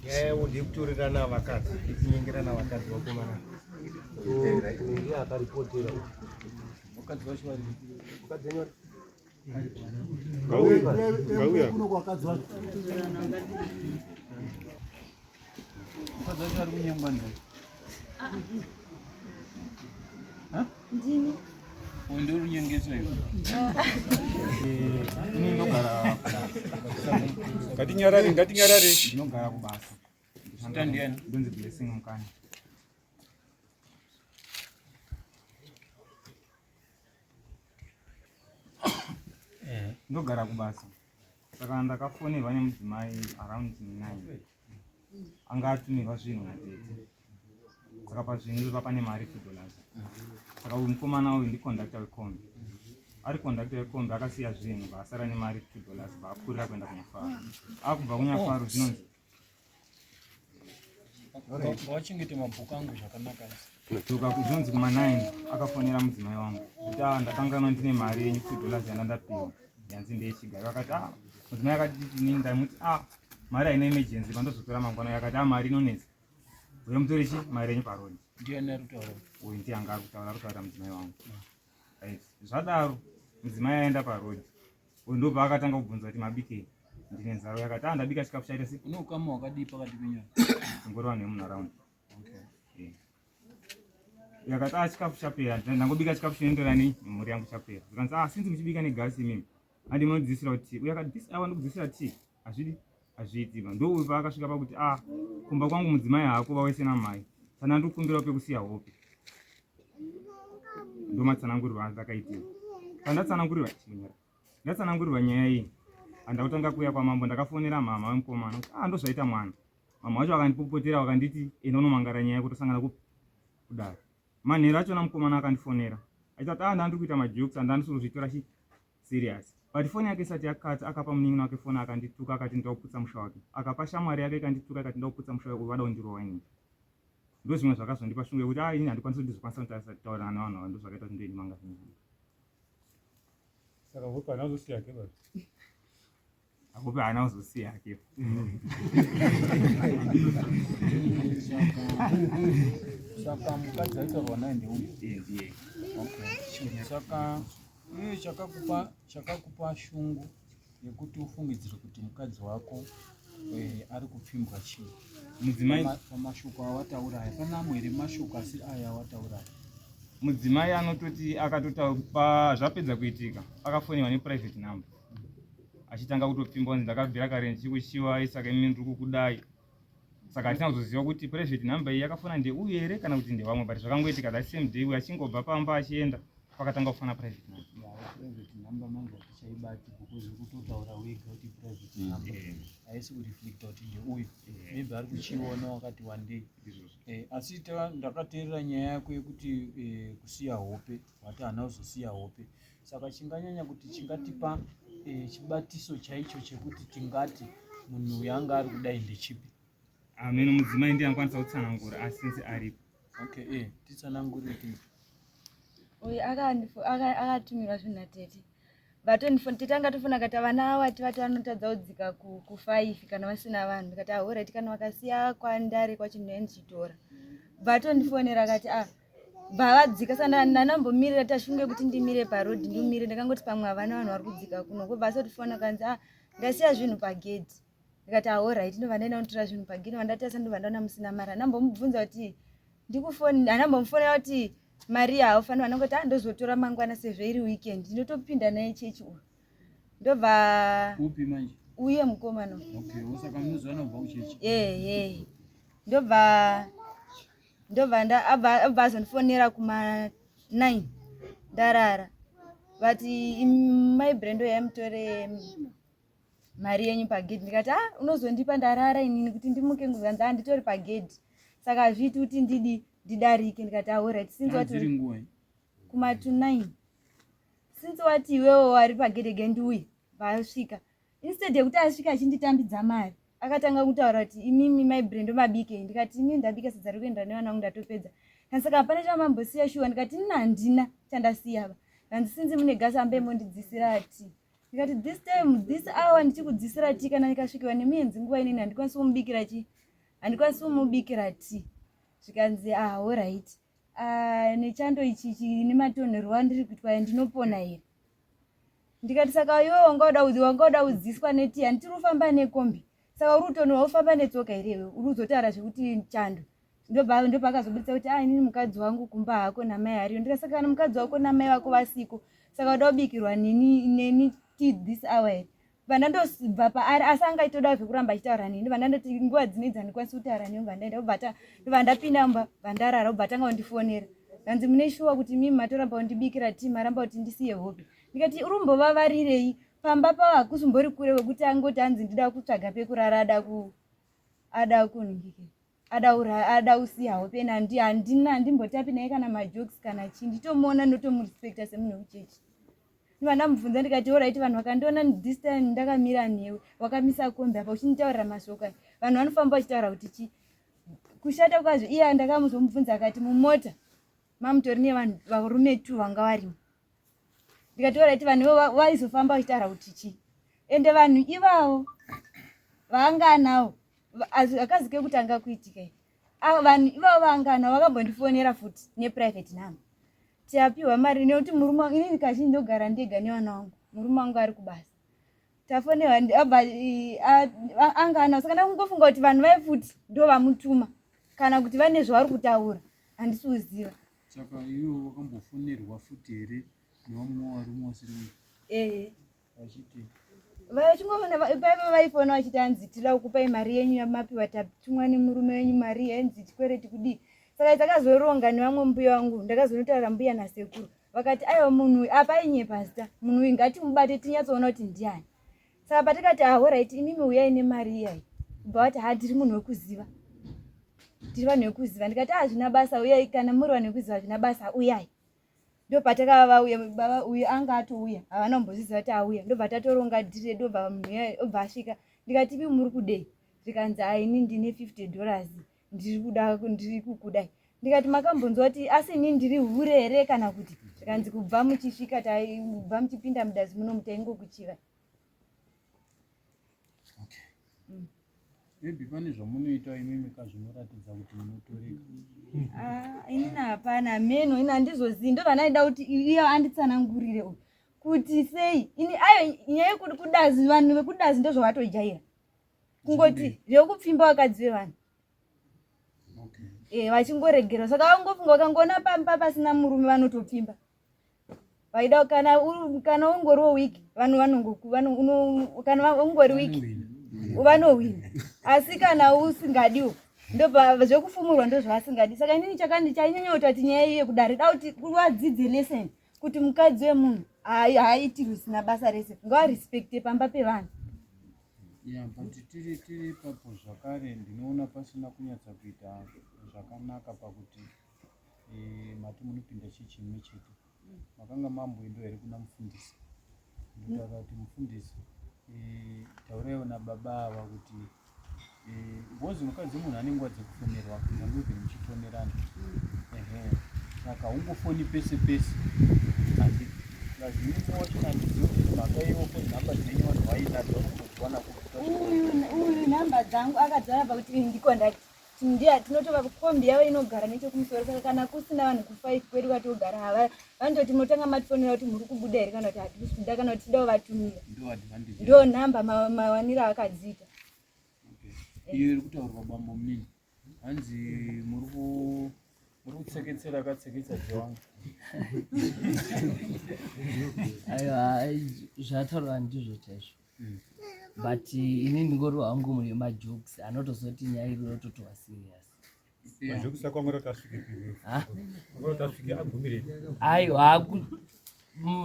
Nyaya ndeyekutorerana vakadzi, yekunyengerana vakadzi vakomana. Ndiye akaripotera. Vakadzi vacho vari. Vakadzi venyu vari. Ngauya. Kuno kwakadzi vacho. Mukadzi wacho ari kunyengwa ndani? Ndini. Uyu ndiwe runyengeso iwe. Ini ndogara Ngatinyarare, ngatinyarare. ndinogara kubasa. Zita ndiani? Ndonzi Blessing Mukanya. Ndogara kubasa. Saka ndakafonerwa nemudzimai around 9. Anga atumirwa zvinhu natete. Saka pazvinhu izvo pane mari $2. Saka uyu mukomana uyu ndiconductor wekombi. Ari conductor wekombi akasiya zvinhu vaasara nemari $2 vaapfuurira kuenda kunyafaro. Akubva kunyafaro zvinonzi Ngawachengete mabhuku angu zvakanaka. Dzoka kuzonzi kuma 9 akafonera mudzimai wangu kuti ah ndakanganwa ndine mari yenyu $2 yandandapiwa yanzi ndeyechigaro akati ah mudzimai akati inini ndaimuti ah mari haina emergency pandozotora mangwana akati ah mari inonetsa uyo mutore chi mari yenyu parodi Ndiani ari kutaura? uyu ndiye anga ari kutaura ari kutaura mudzimai wangu right zvadaro mudzimai aenda parodi uyu ndobva akatanga kubvunza kuti mabikei ndine nzara uyo akati ah ndabika chikafu chaita se Une ukama hwakadii pakati penyu? tingori vanhu vemunharaunda Okay. Yakati ah chikafu chapera ndangobika chikafu chinoenderana nemhuri yangu chapera zvikanzi ah sinzi muchibika negasi imimi handi munodzidzisira kuti uye akati this hour ndikudzidzisira tea hazvidi hazviiti ba ndouyu paakasvika pakuti ah kumba kwangu mudzimai haako vawese namai sana ndikukumbirawo pekusiya hope ndomatsanangurirwa andakaitiwa pandatsanangurirwa chinyara ndatsanangurirwa nyaya iyi handakutanga kuuya kwamambo ndakafonera mama wemukomana kuti ah ndozvaita mwana mama wacho vakandipopotera vakanditi enda unomangara nyaya kutosangana kupi kudaro manheru achona mukomana akandifonera achiti ah ndandiri kuita majokes andandisi kuzvitora chi serious but foni yake isati yakata akapa munin'ina wake foni akandituka akati ndakuputsa musha wake akapa shamwari yake ikandituka ikati ndakuputsa musha wake vada kundirova inini ndo zvimwe zvakazondipa shungu yekuti ah ini handikwanisi kuti ndizokwanisa kutaurana nevanhu ava ndozvakaita kuti ndoendimanga zvinhu Saka hope haana kuzosiya hake baba. Hope haana kuzosiya hake. Saka mukadzi aitaurwa naye ndeuyu. Ndiye. Okay. Saka uye chakakupa chakakupa shungu yekuti ufungidzire kuti mukadzi wako eh, ari kupfimbwa chii? Mudzimai pamashoko awataura aya pana amwe here mashoko asiri aya awataura aya? Mudzimai anototi akatotaura zvapedza kuitika akafonerwa neprivate number achitanga kutopfimba kunzi ndakabvira kare ndichikuchiwai saka imi ndiri kukudai saka hatina kuzoziva kuti private number iyi yakafona ndeuyu here kana kuti ndevamwe but zvakangoitika that same day uyu achingobva pamba achienda pakatanga kufona private number private number manje hatichaibati because uri kutotaura wega kuti private number haisi kureflecta kuti ndeuyu maybe ari kuchiona wakati wandei eh, asi ndakateerera nyaya yako yekuti eh, kusiya hope wati haana kuzosiya hope saka chinganyanya kuti chingatipa eh, chibatiso chaicho chekuti tingati munhu uyu anga ari kudai ndechipi ameno mudzimai ndiye anokwanisa kutsanangura asinzi aripo okay eh, titsanangurire uyu akatumirwa zvinhu natete vatondifona tete anga tofona kati vana awa tivati vanotadza kudzika kufive kana vasina vanhu ndikati ahoraiti kana vakasiya kwandari kwacho ndinouya ndichitora vatondifonera kati a ah, bva vadzika saka ndanambomirira tashunge kuti ndimire paroad ndimire ndakangoti pamwe havana vanhu vari kudzika kuno kobva asotifona kanzi a ah, ndasiya zvinhu pagedhi ndikati ahoraiti ndobva ndaenda kunotora zvinhu pagedhi vandatarisa ndobva ndaona musina mari andambomubvunza kuti ndikufoni andambomufonera kuti mari haufanira vanongoti ah ndozotora mangwana sezvo iri weekend ndinotopinda naye chechi uyu ndobva upi manje uye mukomana okay saka munoziva unobva kuchechi ehe ndobva ndobva abva azondifonera kuma 9 ndarara but mai brendo yaimutore mari yenyu pagedhi ndikati ah unozondipa ndarara inini kuti ndimuke nguzanzi ah nditori pagedhi saka hazviiti kuti ndidi ndidarike ndikati ahorit ah, since wati kuma to 9 since wati iwewo wari pagedhi ge ndiuye vasvika instead yekuti asvika achinditambidza mari akatanga kutaura kuti imimi mai brendo mabike ndikati ini ndabika sadza rekuenda nevana vangu ndatopedza kanzi saka hapana chamambosiya shuwa ndikati ini handina chandasiya va kanzi sinzi mune gasi ambe mondidzisira tii. Ndikati this time this hour ndichikudzisira tii kana ndikasvikirwa nemuenzi nguva inini handikwanisi kumubikira chii, handikwanisi kumubikira tii. Zvikanzi ah alright. Ah, nechando ichi nematonherwo andiri kuitwa ndinopona here? Ndikati saka iwe wanga uda kudziswa netii, handitiri kufamba nekombi, saka uri kutonhorwa ufamba netsoka here iwe uri kuzotaura zvekuti chando? Ndopakazobudisa kuti ah inini mukadzi wangu kumba hako namai ariyo. Ndikati saka kana mukadzi wako namai vako vasiko, saka uda kubikirwa neni tea this hour here? Vandandobva paari asi angaitoda zvekuramba achitaura neni, vandandoti nguva dzinedzi handikwanisi kutaura newe, vandaenda ndobva ndapinda mumba, vandarara, obva atanga kundifonera. Kanzi mune shuwa kuti mimi matoramba kundibikira tea, maramba kuti ndisiye hope. Ndikati uri kumbovavarirei pamba pavo hakusimbori kure kwekuti angoti hanzi ndida kutsvaga pekurara ada kunhingike ada usiya hope ena handina handimbotapi naye kana majokes kana chii, nditomuona ndotomurespecta semunhu wekuchechi. Ndibva ndamubvunza ndikati alright, vanhu vakandiona this time ndakamira newe wakamisa kombi apa uchinditaurira mashoko aya, vanhu vanofamba vachitaura kuti chii? Kushata kwazvo iye ndakamuzomubvunza akati mumota mamutori nevanhu varume 2 vanga varimo. Ndikati alright, vanhu ivo vaizofamba vachitaura kuti chii? Ende vanhu ivavo vaanga anavo akazi kekutanga kuitika vanhu ivavo vaanga anavo vakambondifonera futi neprivate number tiapiwa mari nekuti murume inini kazhinji ndogara ndega nevana vangu, murume wangu ari kubasa. Tafonerwa abva anga anavo, saka ndakungofunga kuti vanhu vai futi ndo vamutuma kana kuti vane zvavari kutaura, handisi kuziva. Saka iwe wakambofonerwa futi here nevamwe varume vasiri? Ehe. Vachiti vachingofona paiva vaifona vachiti hanzi tira kukupai mari yenyu yamapiwa, tatumwa nemurume wenyu mari yenzi chikwereti kudii. Saka takazoronga nevamwe mbuya vangu, ndakazonotaura mbuya nasekuru vakati aiwa munhu uyu apa ainyepa zita, munhu uyu ngatimubate tinyatsoona kuti ndiani. Saka patikati ah alright, imimi uyai nemari iyai, kubva vati ha tiri munhu wekuziva, tiri vanhu vekuziva. Ndikati hazvina basa, uyai kana muri vanhu vekuziva hazvina basa, uyai. Ndopatakava vauya, baba uyu anga atouya, havana kumbozviziva kuti auya. Ndobva tatoronga dhiri redu, obva munhu uya obva asvika. Ndikati imi muri kudei? Zvikanzi ah ini ndine $50 ndiri kuda ndiri kukudai. Ndikati makambonzwa kuti asi ini ndiri hure here kana kuti? Zvikanzi kubva muchisvika kubva muchipinda mudazi muno mutaingokuchiva. Okay. Maybe pane zvamunoita imimi ka zvinoratidza kuti munotoreka. Ah, inini hapana meno, ini handizozivi, ndobva ndaida kuti iye anditsanangurire uyu kuti sei ini ayo nyaya yekuti kudazi vanhu vekudazi ndozvavatojaira kungoti zvekupfimba vakadzi vevanhu. Okay. Vachingoregerwa, saka vangofunga vakangoona pamba pasina murume vanotopfimba. Vaida kana ungoriwo week vanhu vanongoku vano uno kana ungori week vanohwina, asi kana usingadiwo ndobva zvekufumurwa ndozvavasingadi. Saka inini chainyanya kuti nyaya iye kudare da kuti vadzidze lesson kuti mukadzi wemunhu haaitirwi zvisina basa rese, ngavarespekte pamba pevanhu. Yeah, but tiri ipapo zvakare ndinoona pasina kunyatsa kuita zvakanaka pakuti mati munopinda chechi imwe chete, makanga mamboendawo here kuna mufundisi? Ndotaura kuti mufundisi, tauraiwo nababa ava kuti because mukadzi munhu ane nguva dzekufonerwa kunyange even muchifonerana, ehe, saka ungofoni pese pese handi lazimimocho handizivi kuti mhaka iwo foni nhamba dzenyu vanhu vainadzo vanokudziwana kupi. Uyu nhamba dzangu akadzara pakuti ndicontact ndiye tinotova kombi yavo inogara nechekumusoro, saka kana kusina vanhu ku5 kwedu kwatogara hava vanototi munotanga matifonera kuti muri kubuda here kana kuti hatisi kubuda kana kuti tidawo vatumira, ndo advantage ndo nhamba mawaniro akadziita. Okay. Iyo iri kutaurwa bambo munini hanzi muri kutseketsera akatseketsa jewangu. Aiwa, zvataurwa ndizvo chaizvo, but ini ndingori hangu munhu wemajokes anotozoti nyaya iri yototova serious. Majokes ako angada kuti asvike piwe. Ha? Angada kuti asvike agumire. Aiwa,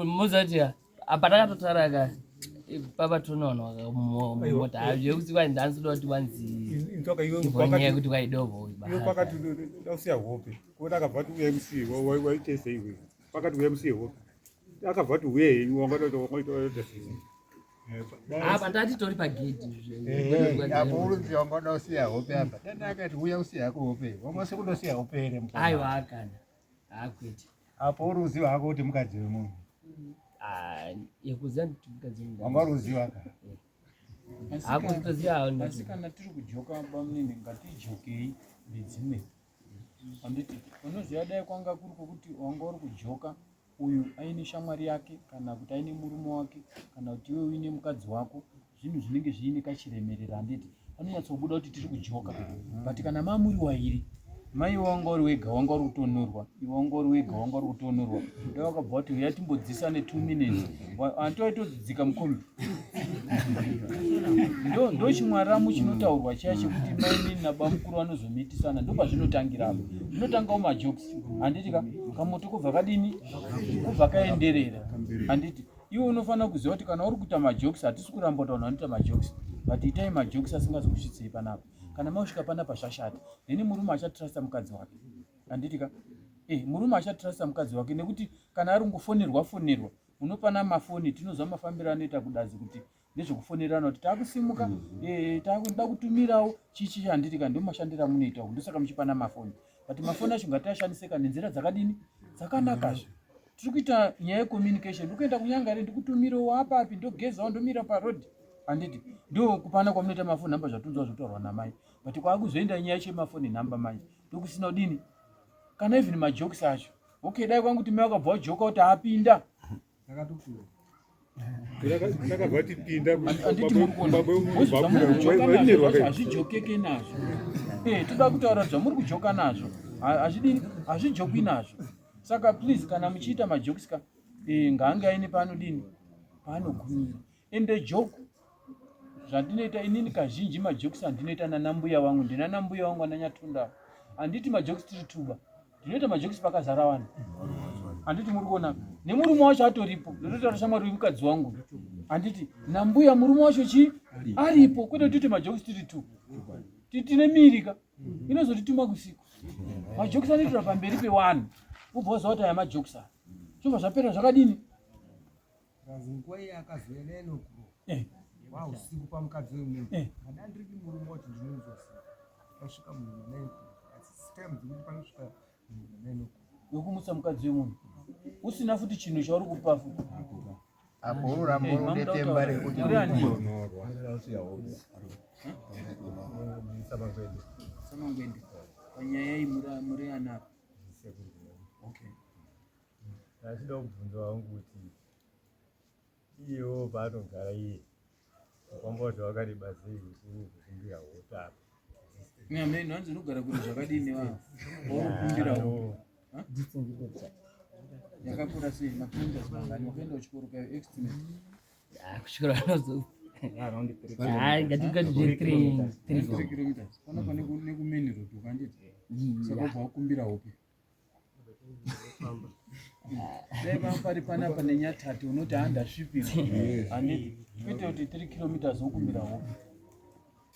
muzati apa takatotaura ka papa tonoona mumota zvekuti kwai ndanzoda kuti wanzi Inzoka iwe nyaya pakati yekuti kwaidovo iwe pakati dausiya hope. Kuona akabva kuti uya musiye waite sei iwe. Pakati uya musiye hope. Akabva kuti uye henyu wangada kuti wangaita sei. Apa tati tori pagedhi. Apo urunzi wangada usiya hope apa dani akati uya usiya hako hope, wangose kundosiya hope here mukoma? Aiwa, kana hakwete. Apo uri uziva hako kuti mukadzi wemunhu. Ah, yekuziva nditi mukadzi wenyu Wanga uri kuziva ka? Hakutoziva Asi kana tiri kujoka bamunini ngatijokei nedzimwe. Handiti unoziva dai kwanga kuri kwokuti wanga uri kujoka uyu aine shamwari yake kana kuti aine murume wake kana kuti iwe uine mukadzi wako zvinhu zvinenge zviine kachiremerera handiti anonyatsobuda kuti tiri kujoka but kana mamuri wairi mai wanga uri wega wanga uri kutonhorwa iwe wanga uri wega wanga uri kutonhorwa dai wakabva wati uya timbodzisane two minutes anti waitodzidzika mukombi ndo chimwaramu chinotaurwa chiya chekuti mainini nabamukuru vanozomitisana ndopazvinotangira apo zvinotangawo majokes handiti ka kamoto kobva kadini kobva kaenderera handiti iwe unofanira kuziva kuti kana uri kuita majokes hatisi kuramba kuti vanhu vanoita majokes but itai majokes asingazokusvitsei panapa kana makusvika panapa zvashata then murume achatrusta mukadzi wake handiti ka eh, murume achatrusta mukadzi wake nekuti kana ari kungofonerwa fonerwa unopana mafoni tinoziva mafambiro anoita kudazi kuti ndezvekufonerana kuti takusimuka mm -hmm. eh, takuda kutumirawo chichi handiti ka ndomashandiro amunoita uku ndosaka muchipana mafoni but mafoni acho ngatiashandise ka nenzira dzakadini dzakanakazve mm -hmm. tiri kuita nyaya yecommunication ndikuenda kunyanga here ndikutumirewo apapi ndogezawo ndomira paroad handiti ndo kupana kwamunoita mafoni nhamba zvatunzwa zvotaurwa namai but kwaakuzoenda nyaya yacho yemafoni nhamba manje ndokusina kudini kana even majokes acho okay dai kwangu kuti mai wakabva wajoka kuti apinda Ndakabva tipinda handiti muri kuona hazvijokeke nazvo eh, toda kutaura zvamuri kujoka nazvo hazvidini hazvijokwi nazvo saka please kana muchiita majokes ka eh, ngaange aine paanodini paanogumira ende joke zvandinoita inini kazhinji majokes andinoita nanambuya vangu ndinanambuya vangu ananyatunda handiti majokes tiri tuba ndinoita majokes pakazara vanhu handiti muri kuona nemurume wacho atoripo ndototaura shamwari wemukadzi wangu handiti nambuya murume wacho chii aripo kwete tiite majokes tiri tu tine miiri ka inozotituma kusiku majokes anoitirwa pamberi pewanhu ubva waziva kuti aya majokes aya zvobva zvapera zvakadini Nguva iye akazouya naenokuro eh. wausiku pamukadzi wemunhu eh. kada ndiri murume wacho ndinonzwa sei pasvika munhu naenokuro asi time dzekuti panosvika munhu naenokuro wekumutsa mukadzi wemunhu usina futi chinhu chauri kupa futi apo uroramba eh, unodetemba rekuti samangwende panyaya iyi muri anapa okay Ndachida kubvunza wangu kuti iyewo paanogara iye mukwambo wacho wakareba sei kukumbira hope apa Nyameni hanzi unogara kure zvakadini wa wakukumbira hope yakakura sei makilometers mangani wakaenda kuchikoro kayo estimate Ah, kuchikoro anozo Ah, ngatingati 3 kilometers panapa nekumain road ukanditi saka ubva wakumbira hope dai panga pari panapa nenyatati unoti handasvipirwa handiti kwete kuti 3 kilometers wokumbira hope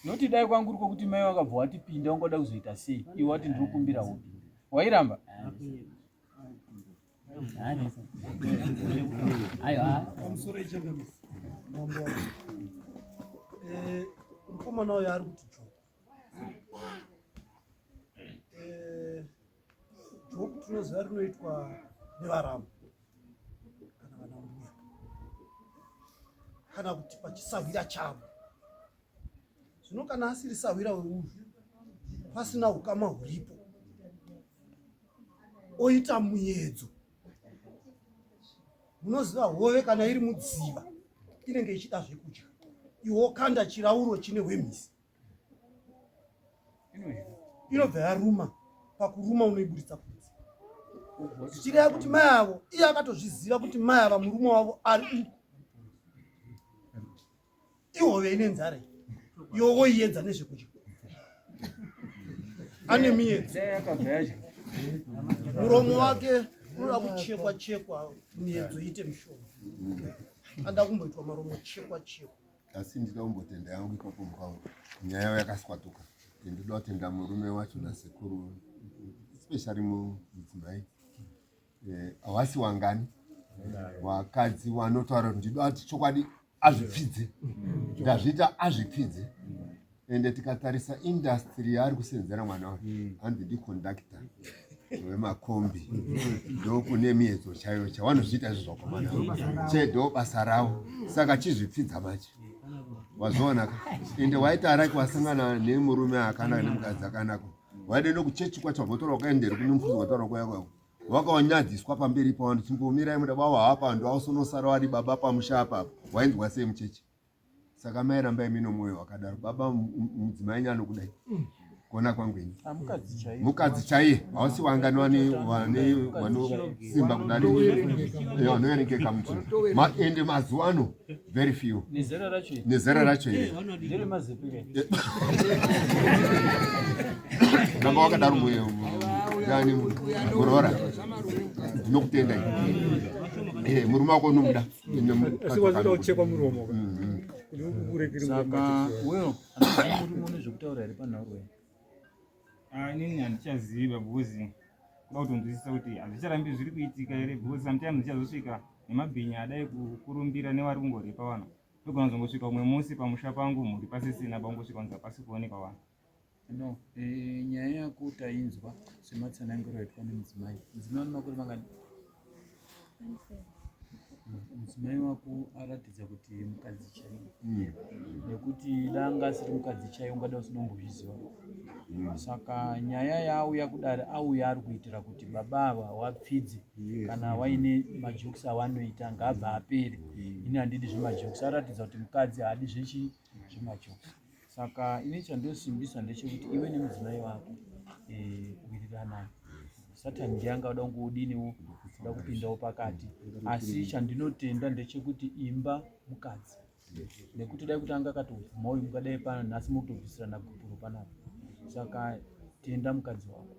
noti dai kwangu uri kwokuti mai wakabva watipinda wanga uda kuzoita sei iwe wati ndiri kukumbira hope wairamba Pamusoro ichangamisa mambo eh, mukomana uyo ari kuti joko eh, Joku tinoziva rinoitwa nevaramu kana vana mbuya kana kuti pachisahwira chavo. Zvino kana asiri sahwira weuyu pasina ukama huripo oita muyedzo munoziva hove kana iri mudziva inenge ichida zvekudya iwe wokanda chirauro chine hwemhisi inobva yaruma pakuruma unoiburitsa kunze zvichireva kuti mai avo iye akatozviziva kuti mai ava murume wavo ari uku ihove ine nzara iwe woiedza nezvekudya ane miyedzo muromo wake unoda kuchekwa chekwa miyedzo iite mishoma ada kumboitwa maromo chekwa chekwa asi ndinoda kumbotenda yangu ipapo mukawo nyaya yavo yakaswatuka ndinoda kutenda murume wacho nasekuru especially mudzimai eh, hawasi wangani wakadzi wanotaura kuti ndinoda kuti chokwadi azvipfidze ndazviita azvipfidze ende tikatarisa industry yaari kusenzera mwana wake hanzi ndiconductor. Wemakombi ndokune miyedzo chaiyo chavanozviita izvo zvakomana che ndo basa ravo saka chizvipfidza manje wazvionaka ende waita araki wasangana nemurume akanaka nemukadzi akanaka waide nokuchechi kwacho wambotora wakaenderi kune mufudzi wataura kwaya kwako wakawanyadziswa pamberi pavanhu chimbomirai muda baba hapa vanhu vasonosara wari baba pamusha apapo wainzwa sei muchechi saka mai rambai mino mwoyo wakadaro baba mudzimai nyano kudai kuona kwangu ini ah, mukadzi chaiye hausi wangani wanosimba kudari eh, vanoverengeka muti ende mazuva ano very few nezera racho iri eh. ramba wakadaro yani muroora ndinokutenda eh, murume wako unomuda asi wazoda kuchekwa muromo saka weyo murume une zvekutaura here panhauro iyi ah, inini handichaziva because kuda kutonzwisisa kuti hazvicharambi zviri kuitika here because sometimes ndichazosvika nemabhinya adai kukurumbira nevari kungorepa vanhu ndogona kuzongosvika umwe musi pamusha pangu mhuri pasisina pangosvika kunzi hapasi kuonekwa vanhu No, eh, nyaya yako tainzwa sematsanangiro aitwa nemudzimai. Mudzimai une makore mangani? Mudzimai wako aratidza kuti mukadzi chaiye. Nekuti danga asiri mukadzi chaiye ungada usina kumbozviziva. Saka nyaya yaauya kudare auya ari kuitira kuti baba ava wapfidze kana waine majokes awanoita ngaabva apere. Ini handidi zvemajokes aratidza kuti mukadzi haadi zvechi zvemajokes. Saka ini chandosimbisa ndechekuti iwe nemudzimai wako eh, wiriranai. Satani ndiye anga oda kungodiniwo kuda kupindawo pakati, asi chandinotenda ndechekuti imba mukadzi nekuti dai kuti anga akatobvuma uyu mungadai pano nhasi mukutobvisirana gupuro panapa. Saka tenda mukadzi wako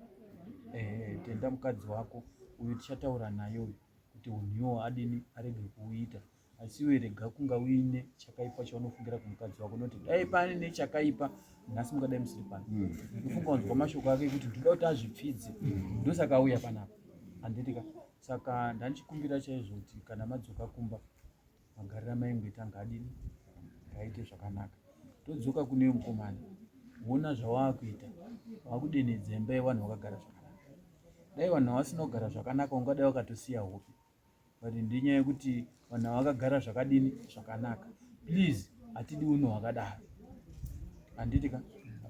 eh, tenda mukadzi wako uyu tichataura naye uyu kuti unhuwo adini arege kuuita. Asi iwe rega kunga uine chakaipa chaunofungira kumukadzi wako noti dai pane nechakaipa nhasi mungadai musiri pano hmm. ndofunga wanzwa mashoko ake ekuti ndinoda kuti azvipfidze hmm. ndosaka auya panapa handiti ka saka ndandichikumbira chaizvo kuti kana madzoka kumba magarira maingweta ngaadini ngaite zvakanaka todzoka kune mukomana wona zvawaakuita wakudenedza imba yevanhu vakagara zvakanaka dai vanhu vasina kugara zvakanaka ungadai wakatosiya hope but ndenyaya yekuti vanhu ava vakagara zvakadini zvakanaka please hatidi unhu hwakadaro handiti ka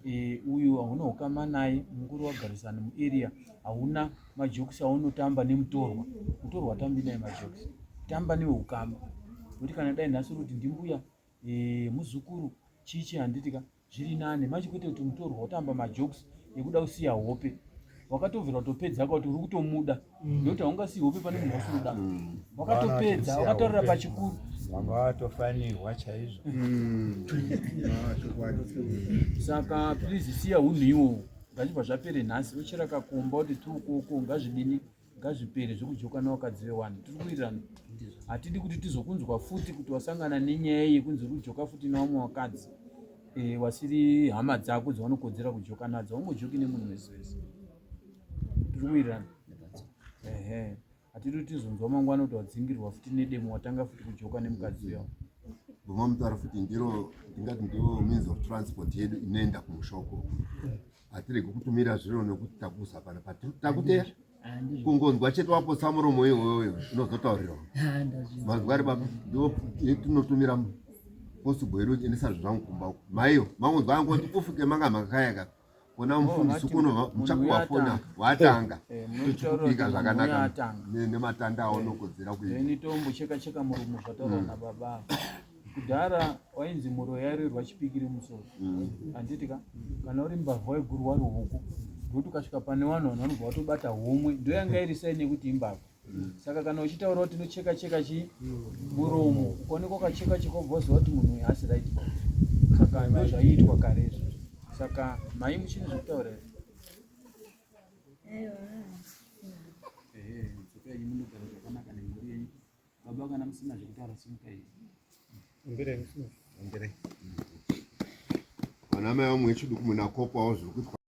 e, uyu hauna ukama naye mukuru wagarisana muarea hauna majokisi aunotamba nemutorwa mutorwa tambi naye majokisi tamba neweukama nokuti kana dai nhasi uri kuti ndimbuya e, muzukuru chichi handiti ka Zviri nane manje kwete kuti mutorwa wotamba majokes ekuda kusiya hope wakatobvira kutopedza ka kuti uri kutomuda mm. nekuti haungasiyi hope pane munhu wasiri kuda mm. wakatopedza wakataurira pachikuru wanga watofanirwa chaizvo mm. saka please siya hunhu iwowo ngazvibva zvapere nhasi wochera kakomba kuti tiukoko ngazvidini ngazvipere zvekujoka nevakadzi vewanhu tiri kuwirirana hatidi kuti tizokunzwa futi kuti wasangana nenyaya yekunzi uri kujoka futi nevamwe vakadzi e, wasiri hama dzako dzawanokodzera kujoka nadzo haungojoki nemunhu wese wese tiri kuwirirana ehe hatidi kuti tizonzwa mangwana kuti wadzingirwa futi nedemo watanga futi kujoka nemukadzi uya Bvuma futi ndiro ndingati ndiro means of transport yedu inoenda kumushoko hatiregi kutumira zviro nekuti takusa pana takuteya kungonzwa chete wapotsa muromo iwoyo unozotaurirwa manzwa ari baba ndiwo tinotumira possible yedu endesa zvinhu zvangu kumba uko maiyo mangonzwa angoti ufuke manga makayaka kona mufundisi kuno muchakuwa fona watanga eh, tochikubika zvakanaka nematanda aonokodzera kuita nitombo cheka cheka muromo zvataurwa nababa Kudhara wainzi muroyi airoerwa chipikiri musoro mm. handiti ka kana uri mbavha waigurwa ruoko ndokuti ukasvika pane vanhu vanhu vanobva watobata homwe ndoyanga iri saini yekuti imbavha mm. saka kana uchitaura kuti unocheka cheka chi muromo ukaonekwa ukacheka cheka ubva waziva kuti munhu uyu haasi right saka ndo zvaiitwa kare izvo saka mhai muchine zvekutaura here dzokai munogara zvakanaka nemhuri yenyu Baba kana musina zvekutaura simukai. Omberai. Omberai. Vana mai vamwe vechiduku munakopawo zviri kuitwa.